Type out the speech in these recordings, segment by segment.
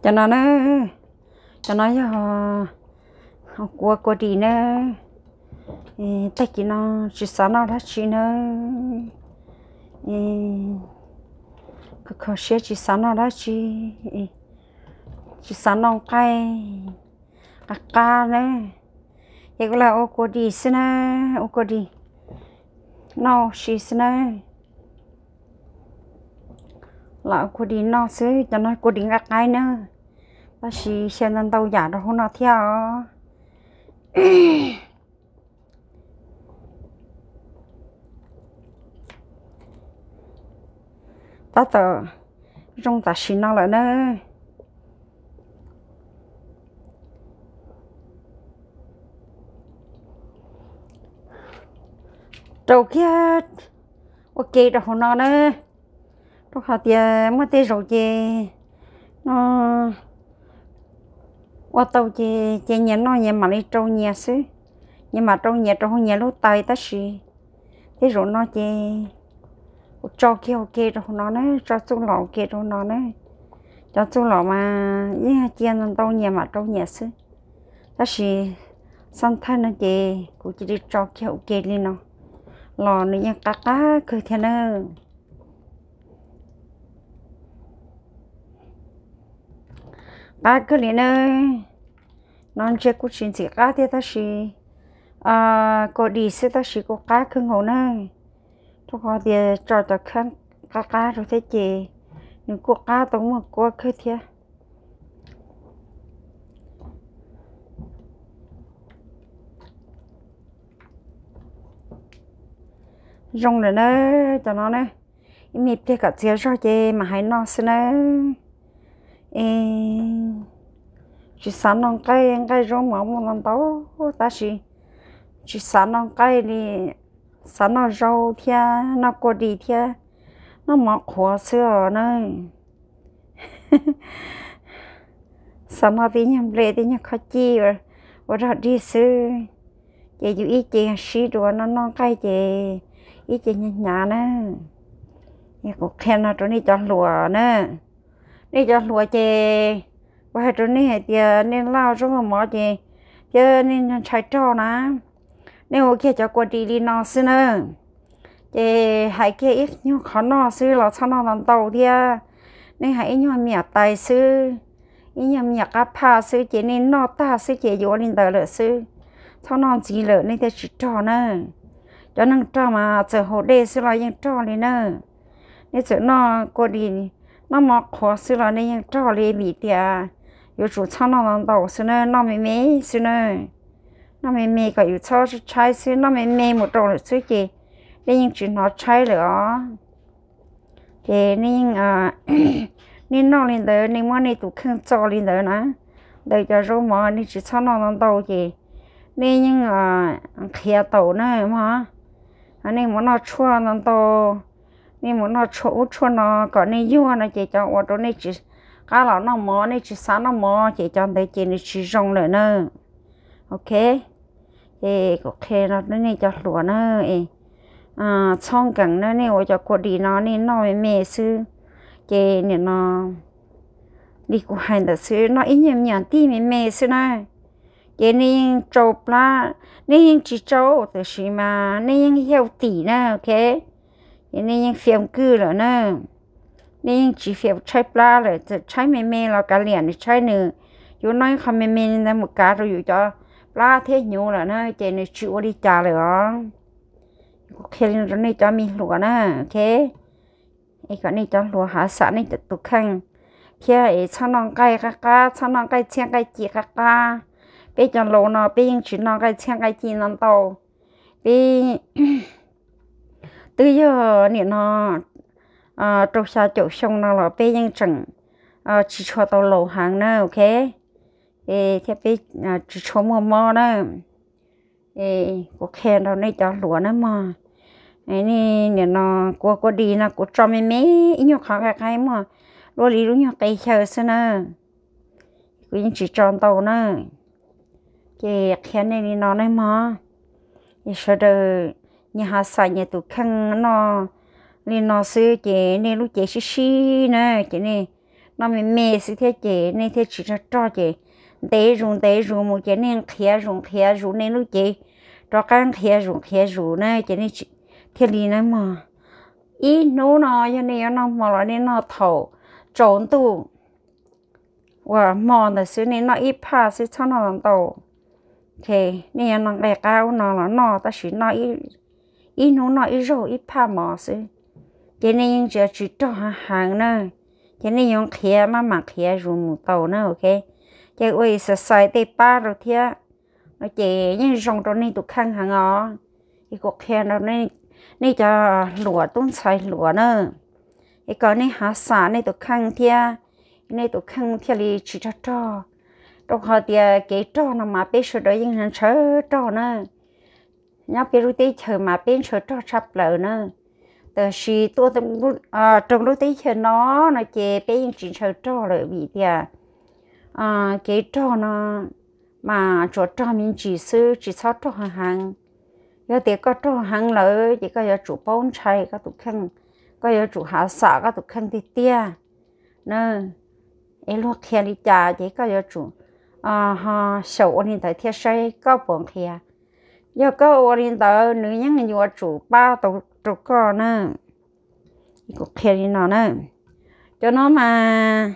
Cov no na, cov no yog kuv ua kua dis na. Tag kis no tsis xav noj dab tsi na, kho kho siab tsis xav noj dab tsi, tsis xav noj nqaij qab qab na. Ces kuv lam ua kua dis xwb na, ua kua dis noj ua si xwb na. Lam ua kua dis noj xwb, cov no kua dis nqaij qaib na, tab sis xyaw ntau ntau yam rau hauv no thiab os. Tab tom zoo tam sim no lawm na. Rau kiag ua ke rau hauv no na, rau qhov tias muaj tej zaum ces no ua tau ces ces nyias noj nyias mam li rau nyias xwb, nyias mam rau nyias rau hauv nyias lub tais. Tab sis tej zaum no ces kuv tso kiag ua ke rau hauv no na, tso txuj lom ua ke rau hauv no na. Cov txuj lom mas yeej cia ntau ntau nyias mam rau nyias xwb, tab sis xab thawj no ces kuv cia li tso kiag ua ke li no los nws yeej qab qab kawg thiab na. Qab kawg li na. No ntsia kuj tsis ntxim qab thiab tab sis kua dis xwb tab sis kuj qab kawg nkaus na. Rau qhov tias tso cov kheeb qab qab rau thiab ces nws kuj qab tau muaj kuab kawg thiab. Zoo lawm na, cov no na, ib me pliag kom txias zog ces mam hais noj xwb na. Tsis xav noj nqaij, nqaij zaub mov muaj ntau ntau tab sis tsis xav noj nqaij li, xav noj zaub thiab noj kua dis thiab noj mov qhuav xwb os na. Xav noj tej nyuag nplej tej nyuag khob cij ua rog dig xwb, ces yus ib ce sib dua noj noj nqaij ces ib ce hnyav hnyav na. Kuv qhia no rau nej cov hluas na, nej cov hluas ces kuv hais rau nej hais tias nej laj zaub mov ces thiab nej ntshai rog na, nej ua kiag cov kua dis li no xwb na. Ces hais kiag ib nyuag qhov noj xwb los txhob noj ntau ntau thiab. Nej hais ib nyuag me nyuam tais xwb, ib nyuag me nyuam qab phaj xwb ces nej noj tag xwb ces yuav ua li ntawd lawm xwb, txhob noj ntxiv lawm nej thiaj tsis rog na. Cov neeg rog mas txawm haus dej xwb los yeej rog li na. Nej txawm noj kua dis, noj mov qhuav xwb los nej yeej rog li vim tias yuav tsum txhob noj ntau ntau xwb na, noj me me xwb na. Noj me me kom yus txhob tshaib xwb, noj me me mus rau lawm xwb ces nej yeej tsis hnov tshaib lawm os. Ces nej yeej, nej noj li ntawd nej muab nej tus kheej txo li ntawd na, ntawm cov zaub mov nej tsis txhob noj ntau ntau ces nej yeej nqhiav taus na mog. Nej mus noj tshuaj ntau ntau, nej mus noj tshuaj ub tshuaj no kom nej yuag no ces cov uas rau nej tsis qab los noj mov, nej tsis xav noj mov ces cov ntawd ces nws tsis zoo lawm na. Ok, ces kuv qhia no nej cov hluas na, txhob nkees na, nej ua cov kua dis no nej noj me me xwb. Ces nim no li kuv hais ntawd xwb, noj ib nyuag me nyuam tij me me xwb na, ces nej yeej tsau plab, nej yeej tsis tsau, tab sis mas nej yeej healthy na, ok. Ces nej yeej fiav kwj lawm na, nej yeej tsis fiav tshaib plab lawm, txawm tshaib me me los kav liam nws tshaib nws, yuav noj ib qho me me li ntawd mus kav rau yus cov plab thiab hnyuv lawm na ces nws tsis ua li cas lawm os. Kuv qhia li no rau nej cov me hluas na, ok. Es kom nej cov hluas hav xam nej tus kheej thiab es txhob noj nqaij qab qab, txhob noj nqaij txhiab nqaij ci qab qab. Peb cov laus no peb yeej tsis noj nqaij txhiab nqaij ci no ntau. Peb twb yog nim no rau xya caum xyoo no los peb yeej tseem tsis tshua tau laus heev na, ok. Thiab peb tsis tshua muaj mob na. Kuv qhia rau nej cov hluas na mog, nej nim no kua kua dis no kuv tso me me ib nyuag qhov nqaij qaib muaj luaj li lub nyuag qe xyaw xwb na. Kuv yeej tsis tso ntau na. Ces qhia nej li no nej mog, es sawv daws nyias hav xam nyias tus kheej noj li no xwb ces nej lub cev sib sib na, ces nej noj me me xwb thiab ces nej thiaj tsis rog rog ces ntev zus ntev zus mus ces nej nqhiav zus nqhiav zus nej lub cev, rov qab nqhiav zus nqhiav zus na ces nej thiaj li na mog. Ib hnub no yog nej yuav noj hmo los nej noj thaum tsaus ntuj uas hmo ntawd xwb, nej noj ib phaj xwb txhob noj ntau. Nej yuav noj nqaij qab ub no los noj tab sis noj ib hnub noj ib zaug ib phaj mov xwb, ces nej yeej tsis rog heev heev na, ces nej yuav nqhiav maj mam nqhiav zus mus tau na, ok. Ces ua exercise tej pab rau thiab no ces yeej zoo rau nej tus kheej heev os. Es kuv qhia rau nej cov hluas tub ntxhais hluas na, es kom nej hav xam nej tus kheej thiab, nej tus kheej thiaj li tsis rog rog. Rau qhov tias kev rog no mas peb sawv daws yeej ntshaw rog na. Nyob peb lub teb chaws mas peb ntshaw rog tshaj plaws na. Tab sis tuaj rau lub teb chaws no no ces peb yeej tsis ntshaw rog lawm vim tias kev rog no mas tsuas rog me ntsis xwb, tsis txhob rog heev heev. Yog tias koj rog heev lawm ces koj yuav tsum paub ntshai koj tus kheej, koj yuav tsum hav xam koj tus kheej tiag tiag na. Es luag qhia li cas ces koj yuav tsum ho xyaum ua li ntawd thiab saib koj puas nqhia. Yog koj ua li ntawd nws yeej yuav tsum pab tau rau koj na. Kuv qhia li no na, cov no mas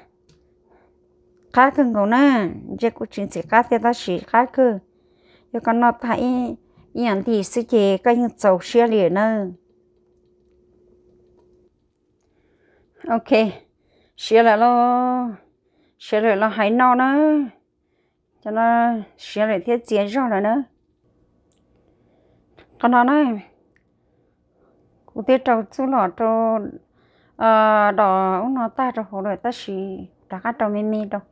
qab kawg nkaus na, ntshe kuv tsis ntxim qab thiab tab sis qab kawg. Yog koj noj tag ib yam nti xwb ces koj yeej txaus siab li na. Ok, siav lawm los, siav lawm los hais no na. Cov no siav lawm thiab txias zog lawm na. Qhov no na, kuv twb rau txuj lom rau dos ub no tag rau hauv lawm tab sis rov qab rau me me rau.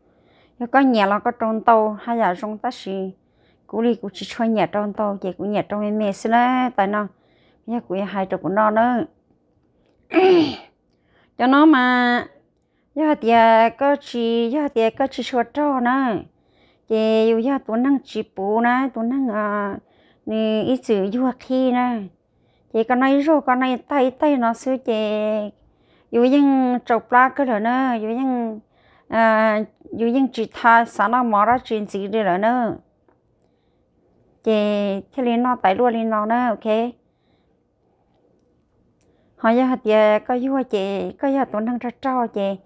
Yog koj nyiam los koj rau ntau haj yam zoo tab sis kuv li kuv tsis tshua nyiam rau ntau ces kuv nyiam rau me me xwb na. Tais no yog kuv yuav hais rau kuv no na. Cov no mas yog hais tias koj tsis, yog hais tias koj tsis tshua rog na, ces yus yog tus neeg tsis puv na, tus neeg nws ib txwm yuag qhib na, ces koj noj ib zaug koj noj ib taig ib taig no xwb ces yus yeej tsau plab kawg lawm na, yus yeej, yus yeej tsis tha xav noj mov dab tsi ntxiv li lawm na. Ces thiaj li noj tais luaj li no na, ok. Ho yog hais tias koj yuag ces koj yog tus neeg rog rog ces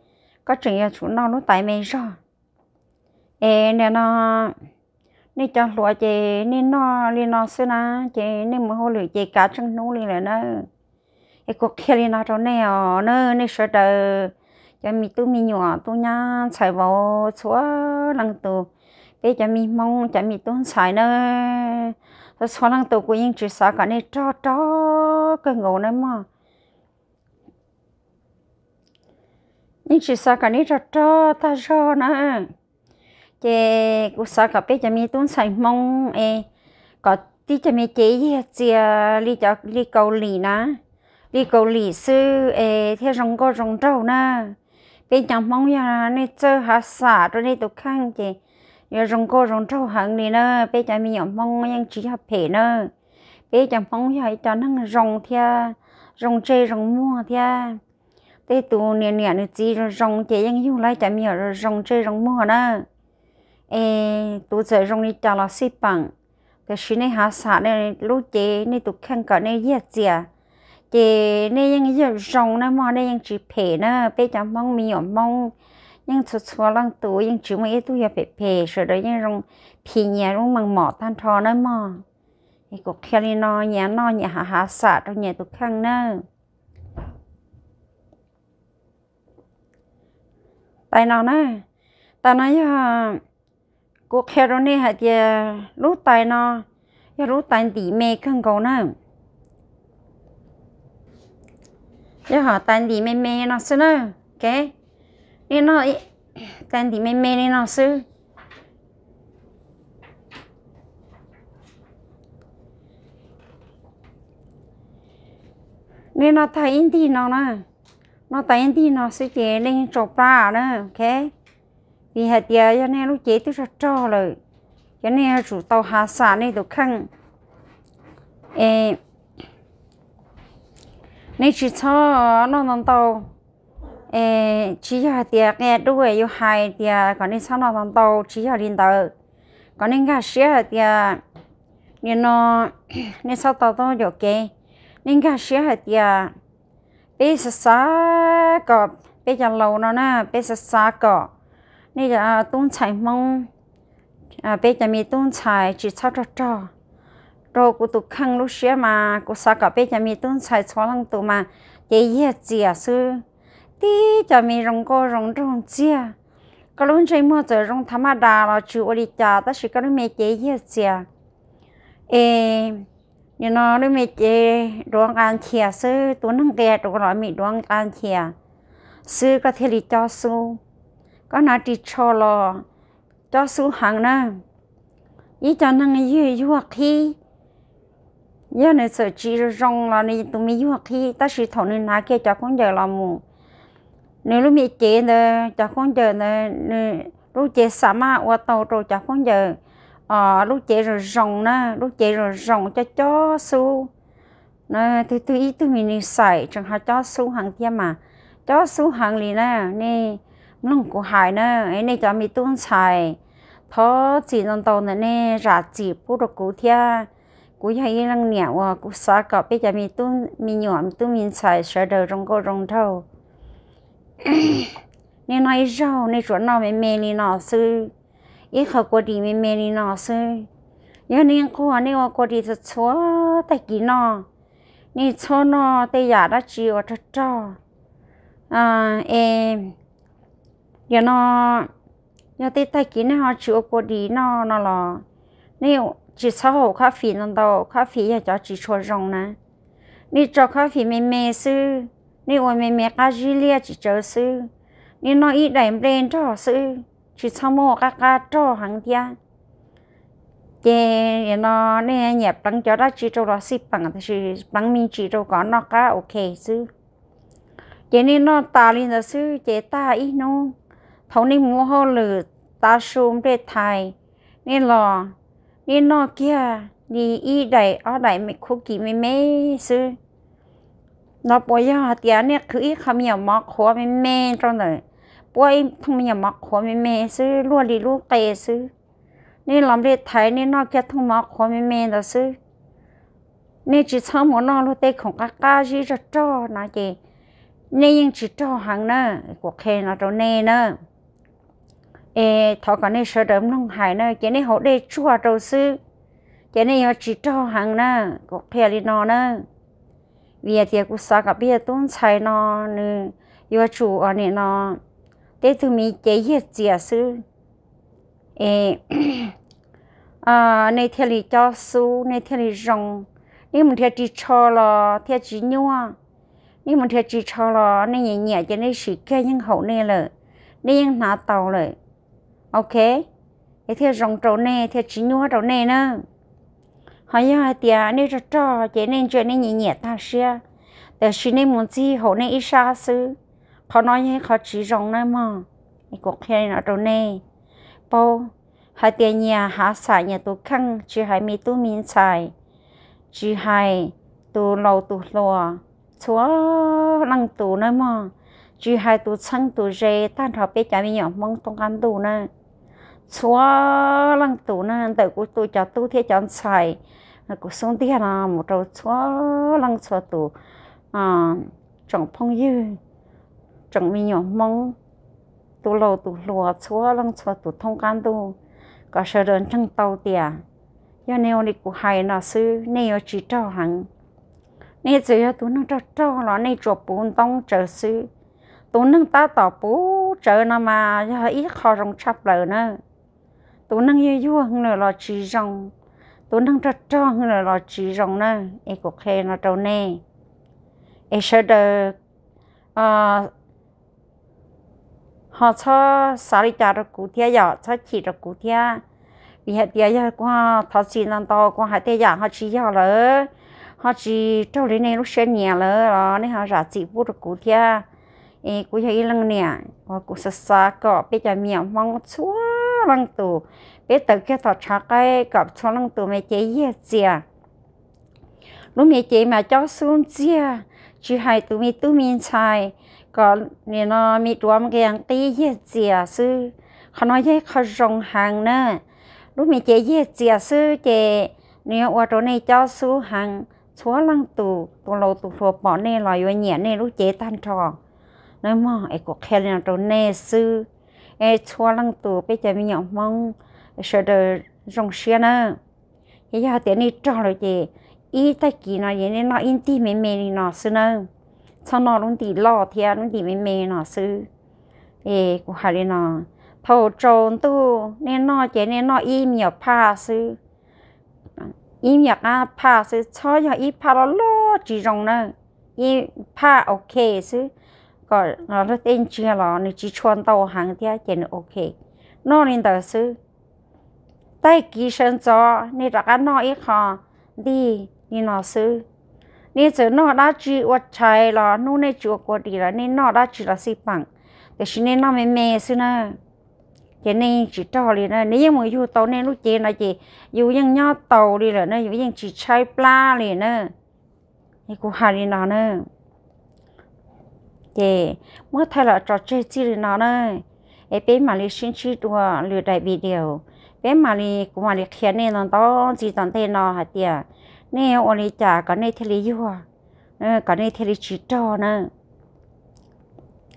koj tseem yuav tsum noj lub tais me zog. Es nim no nej cov hluas ces nej noj li no xwb na, ces nej mus hauj lwm ces kav tsheej hnub li lawm na. Es kuv qhia li no rau nej os na, nej sawv daws cov me tub me nyuam tub nyab ntxhais vauv txhua leej tus, peb cov me Hmoob cov me tub ntxhais na, txhua txhua leej tus kuv yeej tsis xav kom nej rog rog kawg nkaus na mog. Yeej tsis xav kom nej rog rog tag zog na. Ces kuv xav kom peb cov me tub ntxhais Hmoob es kom tib cov me cev yiag txias li cov li Kaus Lim na, li Kaus Lim xwb es thiaj zoo nkauj zoo nraug na. Peb cov Hmoob yog nej txawj hav xam rau nej tus kheej ces yuav zoo nkauj zoo nraug heev li na. Peb cov me nyuam Hmoob yeej tsis yog phem na. Peb cov Hmoob yog ib cov neeg zoo thiab, zoo ntsej zoo muag thiab. Tej tus niam niam nws txiv zoo zoo ces yeej yug lawv cov me nyuam zoo ntsej zoo muag na. Es tus txawm zoo li cas los xij peem, tiam sis nej hav xam nej lub cev nej tus kheej kom nej yiag txias, ces nej yeej yog zoo na mog, nej yeej tsis phem na. Peb cov Hmoob me nyuam Hmoob yeej txhua txhua leej tus yeej tsis muaj ib tug yog phem phem, sawv daws yeej zoo phim nyias lub meej mom tag nrho na mog. Es kuv qhia li no, nyias noj nyias hav hav xam rau nyias tus kheej na. Tais no na, tais no yog kuv qhia rau nej hais tias lub tais no yog lub tais ntim me kawg nkaus na. Yog hom tais ntim me me no xwb na. Ok, nej noj tais ntim me me li no xwb. Nej noj tag ib ntig no na, noj tag ib ntig no xwb ces nej yeej tsau plab na, ok. Vim hais tias yog nej lub cev twb rog rog lawm, ces nej yuav tsum tau hav xam nej tus kheej. Es nej tsis txhob noj ntau ntau, Es tsis yog hais tias qia dub yus hais tias kom nej txhob noj ntau ntau, tsis yog li ntawd. Kom nej nkag siab hais tias nim no nej txhob tau tuaj yuam kev. Nej nkag siab hais tias peb xav xav kom peb cov laus no na, peb xav xav kom nej cov tub ntxhais Hmoob, peb cov me tub ntxhais tsis txhob rog rog rau kuv tus kheej lub siab mas kuv xav kom peb cov me tub ntxhais txhua leej tus mas cev yiag txias xwb. Tib cov me zoo nkauj zoo nraug ntxiag, koj lub ntsej muag txawm zoo thav maj das los tsis ua li cas tab sis koj lub me cev yiag txias. Es nim no lub me cev duav nqa nchias xwb, tus neeg qia rau los me duav nqa nchias xwb koj thiaj li cob xub. Koj hnav ris tsho los cob xub heev na. Ib co neeg yuag yuag qhib, yog nws txawm tsis zoo los nws tus me yuag qhib tab sis thaum nws hnav kiag cov khaub ncaws los mus, nws lub me cev ntawd cov khaub ncaws ntawd nws lub cev xa maj ua tau rau cov khaub ncaws lub cev zoo zoo na, lub cev zoo zoo cob cob xub. Twg twg ib tug me nws xaim tseem ho cob xub heev thiab mas, cob xub heev li na. Nej mloog kuv hais na, nej cov me tub ntxhais thov txim ntau ntau ntawm nej zam txim pub rau kuv thiab. Kuv yog ib leej niam uas kuv xav kom peb cov me tub me nyuam me tub me ntxhais sawv daws zoo nkauj zoo nraug. Nej noj ib zaug nej tsuas noj me me li no xwb, ib qho kua dis me me li no xwb. Yog nej nquag nej ua kua dis txhua txhua tag kis noj, nej txhob noj tej yam dab tsi uas rog rog. Es yog no, yog tej tag kis nej ho tsis ua kua dis noj no los nej tsis txhob haus coffee ntau ntau, coffee yog cov tsis tshua zoo na. Nej tso coffee me me xwb, nej ua me me qab zib liaj tsis tsawv xwb. Nej noj ib daim nplej nrog xwb, tsis txhob muab ua qab qab rog heev thiab. Ces no nej nyiam pleev cov dab tsi rau los xij peem, tab sis pleev me ntsis rau kom noj qab ok xwb. Ces nej noj tas li ntawd xwb ces tag ib hnub, thaum nej mus ua hauj lwm tav su nplej thaiv, nej los nej noj kiag li ib daim ob daim cookie me me xwb. No puas yog hais tias nej qhwv ib qho me nyuam mov qhuav me me rau ntawm, puab ib thooj me nyuam mov qhuav me me xwb luaj li lub qe xwb. Nej los nplej thaiv nej noj kiag thooj mov qhuav me me ntawd xwb. Nej tsis txhob mus noj luag tej khoom qab qab zib rog rog no ces nej yeej tsis rog heev na. Kuv qhia no rau nej na. Es thov kom nej sawv daws mloog hais na, ces nej haus dej tsuag rau xwb, ces nej yuav tsis rog heev na. Kuv qhia li no na, vim tias kuv xav kom peb cov tub ntxhais no nws yuav tsum ua nim no tej tug me cev yiag txias xwb. Es nej thiaj li cob xub, nej thiaj li zoo. Nej mus nrhiav ris tsho los thiaj tsis nyuaj. Nej mus nrhiav ris tsho los nej nyiam nyiam ces nej sim kiag yeej haum nej lawm, nej yeej hnav tau lawm. Ok, es thiaj zoo rau nej thiaj tsis nyuaj rau nej na. Ho yog hais tias nej rog rog ces nej ntsia nej nyiam nyiam tag siab, tab sis nej mus ntxig haum nej ib sab xwb. Qhov no yog ib qhov tsis zoo nawb mog. Kuv qhia li no rau nej paub, hais tias nyias hav xam nyias tus kheej, tsis hais me tub me ntxhais, tsis hais tus laus tus hluas, txhua leej tus nawb mog, tsis hais tus txheeb tus ze, tag nrho peb cov me nyuam Hmoob thoob qab ntuj na, txhua leej tus na, ntawm kuv tus cov tub thiab cov ntxhais, kuv xub ntiag no mus rau txhua leej txhua tus, tsoom phooj ywg, tsoom me nyuam Hmoob, tus laus tus hluas, txhua leej txhua tus thoob qab ntuj, kom sawv daws ntseeg tau tias yog nej ua li kuv hais no xwb nej yuav tsis rog heev. Nej txawm yog tus neeg rog rog los nej tsuas puv ntoob tsawv xwb. Tus neeg tab tom puv tsawv no mas yog ib qho zoo tshaj plaws na. Tus neeg yuag yuag heev lawm los tsis zoo, tus neeg rog rog heev lawm los tsis zoo na. Es kuv qhia no rau nej, es sawv daws ho txhob xav li cas rau kuv thiab yom, txhob chim rau kuv thiab. Vim hais tias yog kuv thov txim ntau ntau, kuv hais tej yam ho tsis yog lawm, ho tsis raug li nej lub siab nyiam lawm los nej ho zam txim pub rau kuv thiab. Es kuv yog ib leej niam uas kuv xav xav kom peb cov me nyuam Hmoob txhua leej tus, peb tawm kiag tom tshav qaib kom txhua leej tus me cev yiag txias. Lub me cev mas cob xub ntxiag, tsis hais tus me tub me ntxhais, kom nim no me duav nqia qib yag txias xwb. Qhov no yog ib qho zoo heev na. Lub me cev yag txias xwb ces nws yuav ua rau nej cob xub heev. Txhua leej tus, tus laus tus hluas pom nej los yuav nyiam nej lub cev tag nrho na mog. Es kuv qhia li no rau nej xwb, es txhua leej tus peb cov me nyuam Hmoob sawv daws zoo siab nawb. Ces yog tias nej rog lawm ces ib tag kis no es nej noj ib ntim me me li no xwb nawb. Txhob noj lub ntim loj thiab, lub ntim me me no xwb. Es kuv hais li no, thaum tsaus ntuj nej noj ces nej noj ib me nyuam phaj xwb, ib me nyuam qab phaj xwb, txhob yog ib phaj loj loj tsis zoo na, ib phaj ok xwb, kom luag tej ntsiag los nws tsis tshua ntau heev thiab ces nws ok. Noj li ntawd xwb. Tag kis sawv ntxov nej rov qab noj ib qho ntim li no xwb. Nej txawm noj dab tsi ua tshais los hnub nej tsis ua kua ris los nej noj dab tsi los xij peem, tiam sis nej noj me me xwb na, ces nej yeej tsis rog li na. Nws yeej mus yug tau nej lub cev no ces yus yeej nyob tau li lawm na, yus yeej tsis tshaib plab li na. Es kuv hais li no na, ces muab thaij los tso tseg txij li no na, es peb mam li sib ntsib dua lwm daim video. Peb mam li, kuv mam li qhia nej ntau ntau ntxiv tom ntej no hais tias nej ua li cas kom nej thiaj li yuag, kom nej thiaj li tsis rog na.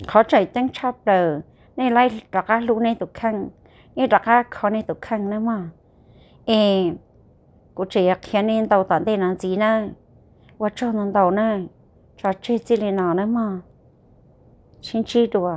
Qhov tseem ceeb tshaj plaws, nej laib rov qab hlub nej tus kheej, nej rov qab kho nej tus kheej nawb mog. Es kuv tseem yuav qhia nej ntau tom ntej no ntxiv nawb. Ua tsaug ntau ntau nawb, tso tseg txij li no nawb mog. Sib ntsib dua.